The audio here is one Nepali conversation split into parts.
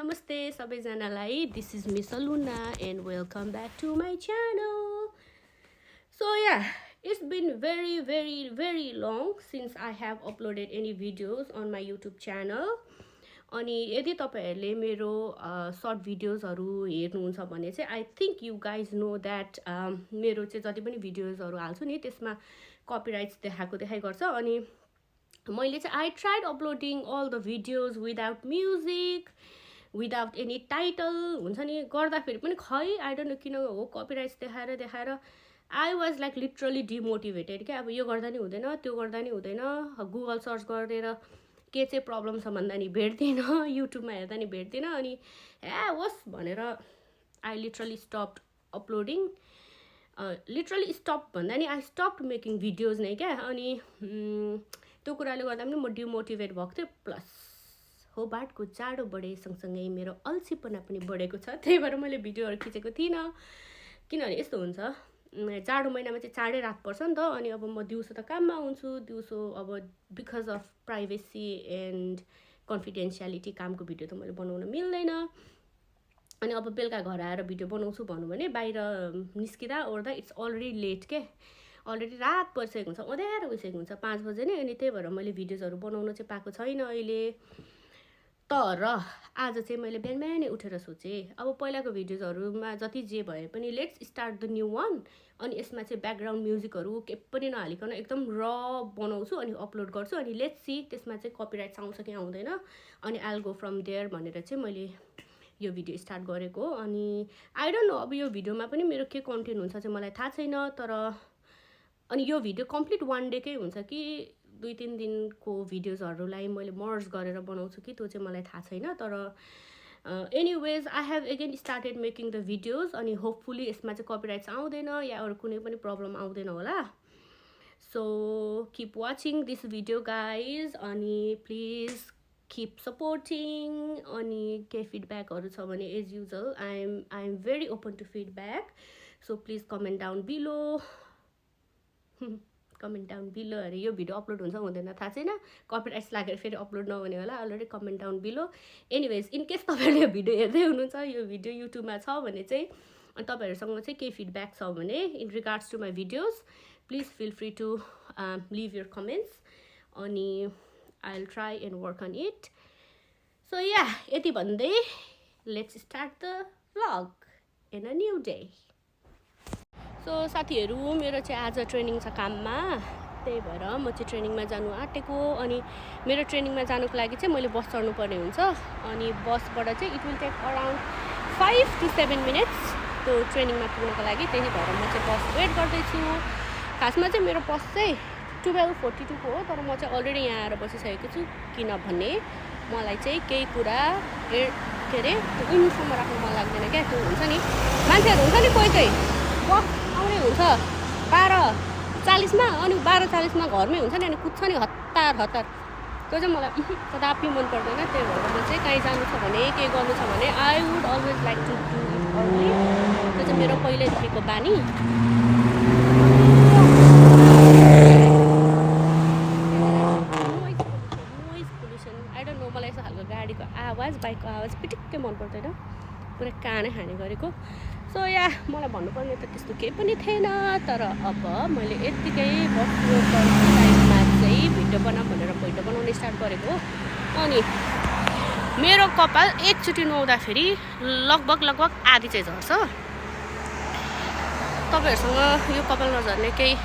Namaste सबैजनालाई. This is Miss Aluna and welcome back to my channel. So yeah, it's been very long since I have uploaded any videos on my YouTube channel. अनि यदि तपाईहरुले मेरो short videosहरु हेर्नुहुन्छ भने चाहिँ I think you guys know that मेरो चाहिँ जति पनि videosहरु हाल्छु नि त्यसमा copyrights देखाइ गर्छ अनि मैले चाहिँ I tried uploading all the videos without music, without any title हुन्छ नि गर्दा फेरि पनि खै I don't know किन हो copyrights देखाएर I was like literally demotivated के अब यो गर्दा नि हुँदैन त्यो गर्दा नि हुँदैन Google सर्च गरेर के चाहिँ प्रब्लम छ भन्दा नि भेट्दिन YouTube मा हेर्दा नि भेट्दिन अनि होस् भनेर I literally stopped uploading. Literally stop भन्दा नि I stopped making videos नै क्या अनि त्यो कुराले गर्दा पनि म डिमोटिभेट भएको थिए प्लस होबार्टको जाडो बढे सँगसँगै मेरो अल्छीपना पनि बढेको छ त्यही भएर मैले भिडियोहरु खिचेको थिइन किनभने यस्तो हुन्छ जाडो महिनामा चाहिँ चाँडै रात पर्छ नि त अनि अब म दिउँसो त काममा हुन्छु दिउँसो अब बिकज अफ प्राइभेसी एन्ड कन्फिडेन्शियलिटी कामको भिडियो त मैले बनाउन मिल्दैन अनि अब बेलुका घर आएर भिडियो बनाउँछु भन्नु भने बाहिर निस्किदा ओर्दा इट्स अलरेडी लेट के अलरेडी रात परिसकेको हुन्छ अँध्यारो भइसकेको हुन्छ 5 बजे नै अनि त्यही भएर मैले भिडियोजहरु बनाउन चाहिँ पाएको छैन अहिले तर आज चाहिँ मैले बिहानै उठेर सोचे अब पहिलाको भिडियोजहरुमा जति जे भए पनि लेट्स स्टार्ट द न्यू वन अनि यसमा चाहिँ ब्याकग्राउन्ड म्युजिकहरु के पनि नहालिकन एकदम र बनाउँछु अनि अपलोड गर्छु अनि लेट्स सी त्यसमा चाहिँ कपिराइट आउँछ कि आउँदैन अनि I will go from there भनेर चाहिँ मैले यो भिडियो स्टार्ट गरेको अनि आई डोन्ट नो अब यो भिडियोमा पनि मेरो के कन्टेन्ट हुन्छ चाहिँ मलाई थाहा छैन तर अनि यो भिडियो कम्प्लिट वान डे कै हुन्छ कि 2-3 दिनको भिडियोजहरुलाई मैले मर्ज गरेर बनाउँछु कि त्यो चाहिँ मलाई थाहा छैन तर anyways I have again started making the videos अनि होपफुली यसमा चाहिँ कपिराइट्स आउँदैन या अरु कुनै पनि प्रब्लम आउँदैन होला so keep watching this video guys अनि प्लिज keep supporting अनि के फिडब्याकहरु छ भने as usual I am very open to feedback so please comment down below अरे यो भिडियो अपलोड हुन्छ हुँदैन थाहा छैन कपिराइट्स लागेर फेरि अपलोड नहुने होला already comment down below anyways in case तपाईहरुले यो भिडियो हेर्दै हुनुहुन्छ यो भिडियो युट्युबमा छ भने चाहिँ अनि तपाईहरुसँग चाहिँ के फिडब्याक छ भने in regards to my videos please feel free to leave your comments अनि I'll try and work on it. So yeah, यति भन्दै let's start the vlog in a new day. So साथीहरु मेरो चाहिँ आज ट्रेनिङ छ काममा त्यही भएर म चाहिँ ट्रेनिङमा जानु आटेको अनि मेरो ट्रेनिङमा जानुको लागि चाहिँ मैले बस चढ्नु पर्ने हुन्छ अनि बसबाट चाहिँ it will take around 5 to 7 minutes त्यो ट्रेनिङमा पुग्नको लागि त्यही भएर म चाहिँ बस वेट गर्दै छु खासमा चाहिँ मेरो बस चाहिँ 12:42 को हो तर म चाहिँ अलरेडी यहाँ आएर बसिसकेको छु किनभने मलाई चाहिँ केही कुरा के रे इन्फर्म राख्न मन लाग्दैन क्या त्यो हुन्छ नि मान्छेहरु हुन्छ नि कोही बस आउने हुन्छ 12:40 मा अनि 12:40 मा घरमै हुन्छ नि अनि कुद्छ नि हतार त्यो चाहिँ मलाई कदापि मन पर्दैन त्यही भएर म चाहिँ कहीँ जानु छ भने के गर्नु छ भने I would always like to do it early त्यो चाहिँ मेरो पहिलेदेखिको बानी बाइकको आवाज पिटिक्कै मन पर्दैन पुरै कानै हाने गरेको सो या मलाई भन्नुपर्ने त त्यस्तो केही पनि थिएन तर अब मैले यतिकै बस्नु पर्ने टाइममा चाहिँ भिडियो बनाऊँ भनेर भिडियो बनाउन स्टार्ट गरेको अनि मेरो कपाल एकचोटि नुहाउँदाखेरि लगभग आधी चाहिँ झर्छ तपाईहरुसँग यो कपाल नझर्ने केही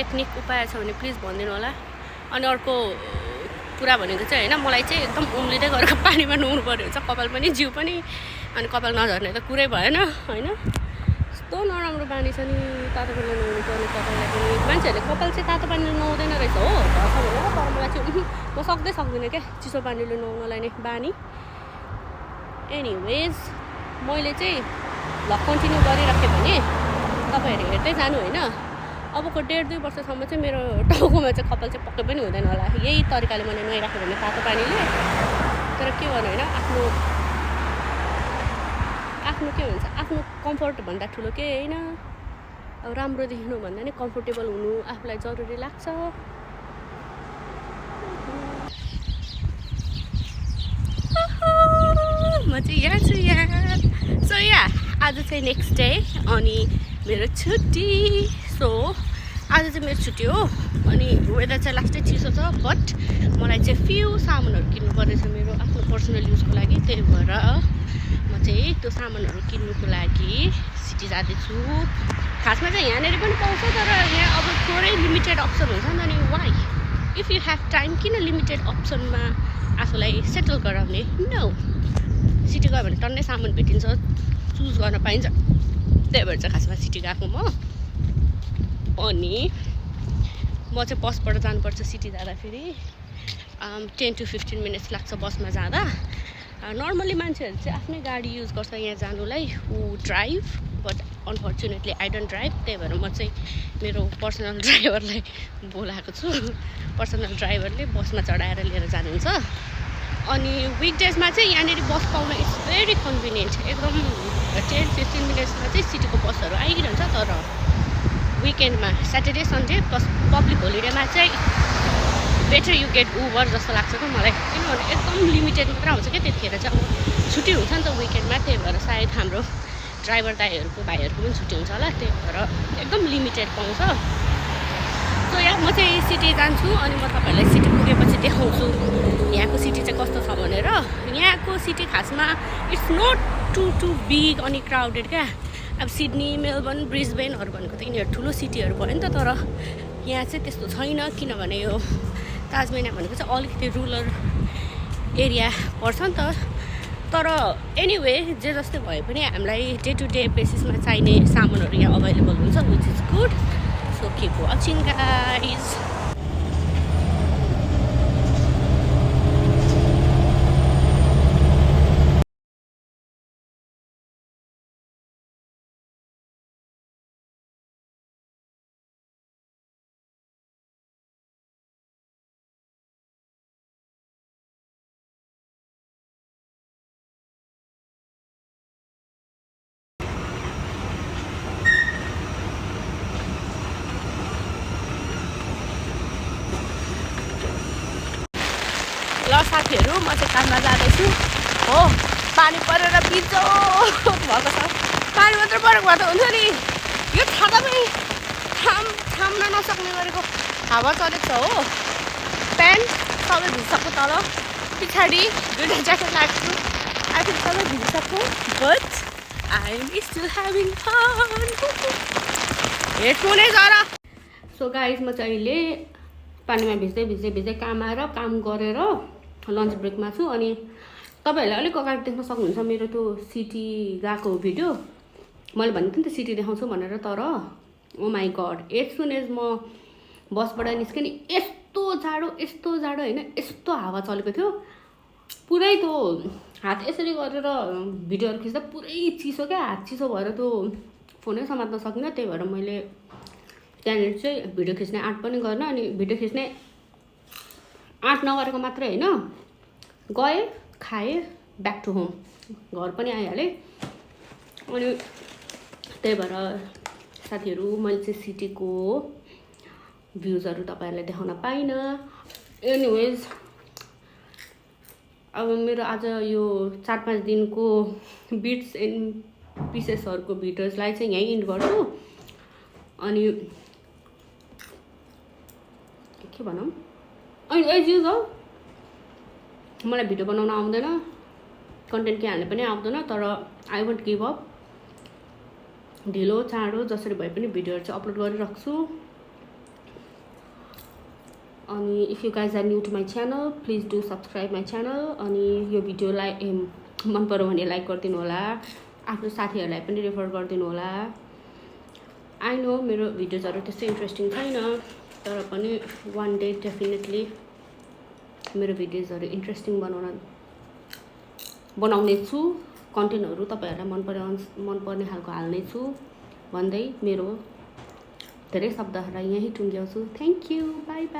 टेक्निक उपाय छ भने प्लिज भनिदिनु होला अनि अर्को पुरा भनेको चाहिँ हैन मलाई चाहिँ एकदम उम्लिदै गरेको पानीमा नुहाउनु पर्यो हुन्छ कपाल पनि जिउ पनि अनि कपाल नझर्ने त कुरै भएन हैन यस्तो नराम्रो बानी छ नि तातो पानीले नुहाउनु पर्ने कपाललाई पनि मान्छेहरुले कपाल चाहिँ तातो पानीले नुहाउँदैन रहेछ हो भन्छ भनेर तर मलाई चाहिँ म सक्दिनँ के चिसो पानीले नुहाउनलाई नै बानी एनीवेज मैले चाहिँ भ्लग कन्टिन्यू गरिराखेँ भने तपाईहरु हेर्दै जानु हैन अबको 1.5-2 वर्षसम्म चाहिँ मेरो टाउकोमा चाहिँ कपाल चाहिँ पक्कै पनि हुँदैन होला यही तरिकाले मैले नुहाइराखेँ भने तातो पानीले तर के गर्नु हैन आफ्नो के हुन्छ आफ्नो कम्फर्ट भन्दा ठुलो के हैन अब राम्रो देखिनु भन्दा नि कम्फर्टेबल हुनु आफुलाई जरुरी लाग्छ म चाहिँ यहाँ छु यहाँ। सो या आज चाहिँ नेक्स्ट डे अनि मेरो छुट्टी। सो आज चाहिँ मेरो छुट्टी हो अनि वेदर चाहिँ लास्टै चिसो छ, बट मलाई चाहिँ फ्यु सामानहरू किन्नु पर्नेछ मेरो आफ्नो पर्सनल युजको लागि। त्यही भएर म चाहिँ त्यो सामानहरू किन्नुको लागि सिटी जाँदैछु। खासमा चाहिँ यहाँनिर पनि पाउँछ, तर यहाँ अब थोरै लिमिटेड अप्सन हुन्छ नि। अनि why if you have time किन लिमिटेड अप्सनमा आफूलाई सेटल गराउने? नो, सिटी गयो भने टन्नै सामान भेटिन्छ, चुज गर्न पाइन्छ। त्यही भएर चाहिँ खासमा सिटी गएको म। अनि म चाहिँ बसबाट जानुपर्छ सिटी जाँदाखेरि। 10 to 15 मिनट्स लाग्छ बसमा जाँदा। नर्मली मान्छेहरू चाहिँ आफ्नै गाडी युज गर्छ यहाँ जानुलाई, who drive, but unfortunately I don't drive. त्यही भएर म चाहिँ मेरो पर्सनल ड्राइभरलाई बोलाएको छु। पर्सनल ड्राइभरले बसमा चढाएर लिएर जानुहुन्छ। अनि विकडेजमा चाहिँ यहाँनिर बस पाउन इट्स भेरी कन्भिनियन्ट। एकदम 10-15 मिनट्समा चाहिँ सिटीको बसहरू आइरहन्छ। तर विकेन्डमा स्याटरडे सन्डे प्लस पब्लिक होलिडेमा चाहिँ बेटर यु गेट उबर जस्तो लाग्छ त मलाई। किनभने एकदम लिमिटेड मात्र आउँछ क्या त्यतिखेर चाहिँ। अब छुट्टी हुन्छ नि त विकेन्डमा, त्यही भएर सायद हाम्रो ड्राइभर दाइहरूको भाइहरूको पनि छुट्टी हुन्छ होला, त्यही भएर एकदम लिमिटेड पाउँछ। सो यहाँ म चाहिँ सिटी जान्छु अनि म तपाईँहरूलाई सिटी पुगेपछि देखाउँछु यहाँको सिटी चाहिँ कस्तो छ भनेर। यहाँको सिटी खासमा इट्स नट टु बिग अनि क्राउडेड क्या। अब सिडनी, मेलबर्न, ब्रिस्बेनहरू भनेको त यिनीहरू ठुलो सिटीहरू भयो नि त, तर यहाँ चाहिँ त्यस्तो छैन। किनभने यो ताजमेना भनेको चाहिँ अलिकति रुरल एरिया पर्छ नि त। तर एनिवे जे जस्तै भए पनि हामीलाई डे टु डे बेसिसमा चाहिने सामानहरू यहाँ अभाइलेबल हुन्छ, which is good. So keep watching guys. ल साथीहरू, म चाहिँ काममा जाँदैछु हो। पानी परेर बिजो भएको छ। पानी मात्र परेको भए त हुन्छ नि, यो छातामै थाम्न नसक्ने गरेको हावा चलेको छ हो। प्यान्ट सबै भिजिसक्यो, तल पछाडि दुईवटा ज्याकेट लगाएको छु। आखिर सबै भिजिसक्यो, but I am still having fun. हेडफोनै जरा। सो गाइज, म चाहिँ अहिले पानीमा भिज्दै काम आएर काम गरेर लन्च ब्रेकमा छु। अनि तपाईँहरूले अलिक अगाडि देख्न सक्नुहुन्छ मेरो त्यो सिटी गएको भिडियो। मैले भनेको थिएँ नि त सिटी देखाउँछु भनेर, तर oh my god, as soon as म बसबाट निस्केँ नि यस्तो जाडो होइन, यस्तो हावा चलेको थियो। पुरै त्यो हात यसरी गरेर भिडियोहरू खिच्दा पुरै चिसो क्या, हात चिसो भएर त्यो फोनै समात्न सकिनँ। त्यही भएर मैले त्यहाँनिर चाहिँ भिडियो खिच्ने आँट पनि गर्न। अनि भिडियो खिच्ने आँट नगरेको मात्रै होइन, गएँ, खाएँ, ब्याक टु होम, घर पनि आइहालेँ। अनि त्यही भएर साथीहरू, मैले चाहिँ सिटीको भ्युजहरू तपाईँहरूलाई देखाउन पाइनँ। एनिवेज, अब मेरो आज यो 4-5 दिनको बिट्स एन्ड पिसेसहरूको भिडियोजलाई चाहिँ यहीँ इन्ड गर्छु। अनि के भनौँ, अनि एज युज हो, मलाई भिडियो बनाउन आउँदैन, कन्टेन्ट के हाल्ने पनि आउँदैन, तर आई वन्ट गिभ अप। ढिलो चाँडो जसरी भए पनि भिडियोहरू चाहिँ अपलोड गरिराख्छु। अनि if you guys are new to my channel, please do subscribe my channel. अनि यो भिडियोलाई मन पऱ्यो भने लाइक गरिदिनु होला, आफ्नो साथीहरूलाई पनि रेफर गरिदिनु होला। आई नो मेरो भिडियोजहरू त्यस्तै इन्ट्रेस्टिङ छैन, तर पनि वान डे डेफिनेटली मेरो भिडियोजहरू इन्ट्रेस्टिङ बनाउने छु। कन्टेन्टहरू तपाईँहरूलाई मन पर्ने खालको हाल्ने छु भन्दै मेरो धेरै शब्दहरूलाई यहीँ टुङ्ग्याउँछु। Thank you, bye by.